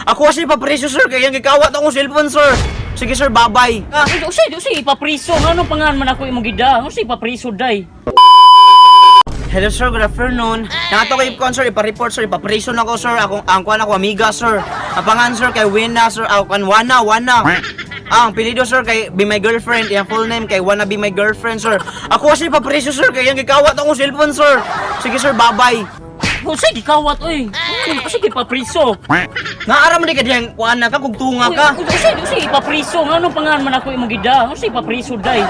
Ako kasi ipapreso, sir. Kaya gikawat akong cellphone, sir. Sige, sir, bye-bye. Ah, Uy, usay, usay ipapriso ngano pangan man ako imong gida. Usay ipapriso day. Hello, sir, good afternoon. Nangato kay kon, sir, ipa-report, sir, ipapreso na ko, sir. Akong ang kuan ako amiga, sir. Ang pangan, sir, kay Wina, sir. Ako kan Wana, Wana. Ah, ang pilido, sir, kay be my girlfriend. Iyang full name kay Wanna be my girlfriend, sir. Ako kasi ipapreso, sir, kay iyang gikawat akong cellphone, sir. Sige, sir, bye-bye. Usay gikawat oy. Usay ipapriso. Naara man di ka diyang kuan na ka kung tunga ka. Uy, usay, usay ipapriso ngano pangan man ako imong gida. Usay ipapriso day.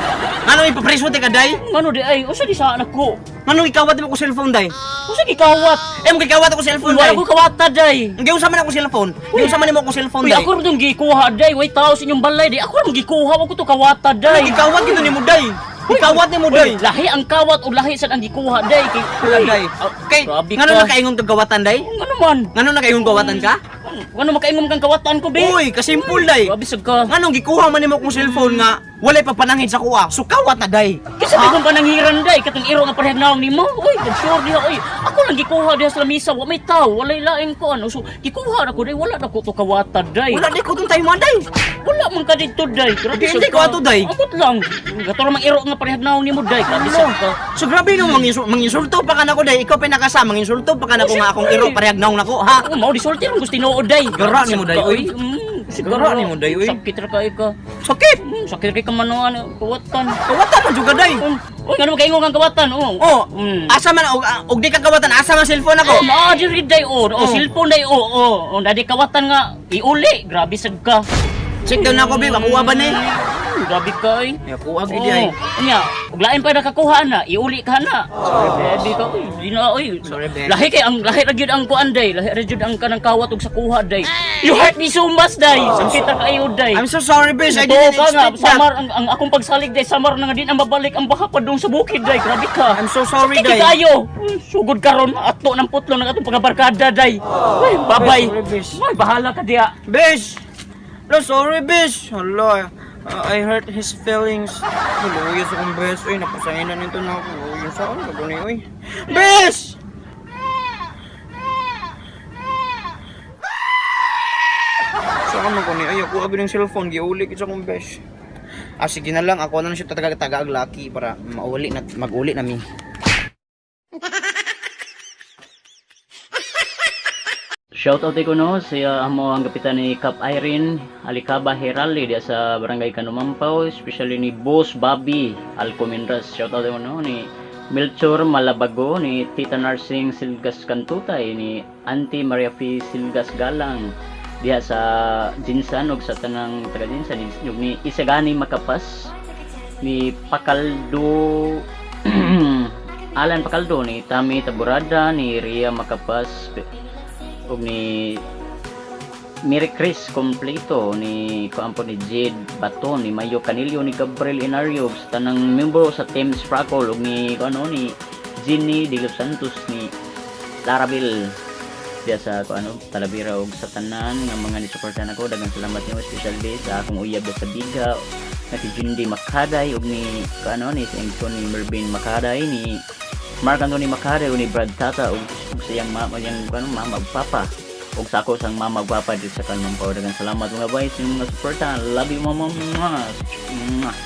Ngano ipapreso ti ka day? Ngano di ay usay di sa nako. Ngano gikawat mo ko cellphone day? Usay gikawat. Eh, mo gikawat ako Uy, cellphone wala day. ko kawata day. Ang giusa man ako cellphone. Giusa man nimo ako cellphone Uy, day. ako rin itong gikuha day. Way tao sa inyong balay day. Ako rin gikuha. Wag ko to kawata day. Ano gikawat gito nimo day? Gikawat nimo day. Uy, lahi ang kawat o lahi sad ang gikuha day. Kay, Wala day. Ah, Kay grabe ngano ka. nakaingon kag gawatan day? Ano man? Ngano nakaingon gawatan ka? Ano makaingom kang kawatan ko, be? Uy, kasimple day. Grabe sad ka. Nganong gikuha man nimo akong cellphone nga walay papanangid sa kuha. So kawat na day. Kasi may kong pananghiran day, katong iro nga parehag naong nimo. Uy, good sure diha oy. Ako lang gikuha diha sa lamisa, wa may tao, walay lain ko ano. So gikuha na ko day, wala na ko to kawata day. Wala day ko tong time day. Wala man ka dito day. Grabe Hindi, sad hindi ko ka. ato, day. Amot lang. Gato ra mang iro nga parehag naong nimo day. Grabe sad ka. So grabe no manginsulto pa ka nako day. Ikaw pinakasa manginsulto pa ka nako nga akong iro parehag naong nako ha. Oh, mao di sulti rong gusto tinuod day. Gara nimo, day, oy. Siguro Gara nimo, day, oy. Sakit ra kay ka. Sakit. Sakit kay ka manuan kawatan. Kawatan man jud ka day. Uy, ngano makaingon kang kawatan? Oh. Oh, asa man og di ka kawatan asa man cellphone ako. Oh, maa diri day oh. Oh, Oh. cellphone day oh. Oh, oh dadi kawatan nga iuli. Grabe sad ka. Check daw na ako be, makuha ba ni? Grabe ka oy. Ya kuha gid ay. Nya, ug lain pa nakakuha na, iuli ka na. Grabe ka oy. Di na oy. Sorry, be. Lahi kay ang lahi ra gyud ang kuan day. Lahi ra gyud ang kanang kawat ug sa kuha day. You hurt me so much day. Sakit ra kaayo day. I'm so sorry, bitch. I Totoo didn't ka nga, expect that. samar ang akong pagsalig day, samar na nga din ang mabalik ang baka pa dong sa bukid day. Grabe ka. I'm so sorry, Sakit day. kayo. Sugod karon ato ng putlo ng atong pagabarkada day. Uy, babay. Sorry, bitch. Uy, bahala ka diya. Bitch! No, sorry, bitch. Hala, I hurt his feelings. Hello, sa akong bitch. Uy, napasahin na nito na ako. Uy, saan ka gani, uy? Bitch! Saan man ko ni? Ay, ako abi ng cellphone. Giuli kit sa akong bitch. Ah, sige na lang. Ako na lang siya tatagaga-taga lucky para mauli na, mag-uli na mi. Shoutout ko no siya amo ang kapitan ni Cap Irene Alicaba Herali diya sa Barangay Kanumampaw, especially ni Boss Bobby Alcomendras. Shoutout ko no ni Melchor Malabago, ni Tita Narsing Silgas Kantutay, ni Auntie Maria P. Silgas Galang diha sa Jinsan ug sa tanang taga Jinsan ug ni Isagani Makapas, ni Pakaldo Alan Pakaldo, ni Tami Taburada, ni Ria Makapas ug ni Mary Chris Completo, ni kuan po ni Jade Baton, ni Mayo Canillo, ni Gabriel Inario ug sa tanang membro sa Team Sprackle ug ni kuan ni Ginny De Los Santos, ni Larabel diya sa kuan Talavera ug sa tanan nga mga nisuportahan ako. Daghang salamat niyo, especially sa akong uyab diya sa Biga na si Jindy Makaday ug ni kuan ni si Anthony Mervin Makaday, ni Mark Anthony Makaday ug ni Brad Tata ug sa iyang mama, iyang kuan mama ug papa ug sa ako sang mama ug papa dito sa Kalmampaw. Daghang salamat mga boys sa inyong mga suporta. Love you, mama. Mwah. Mwah.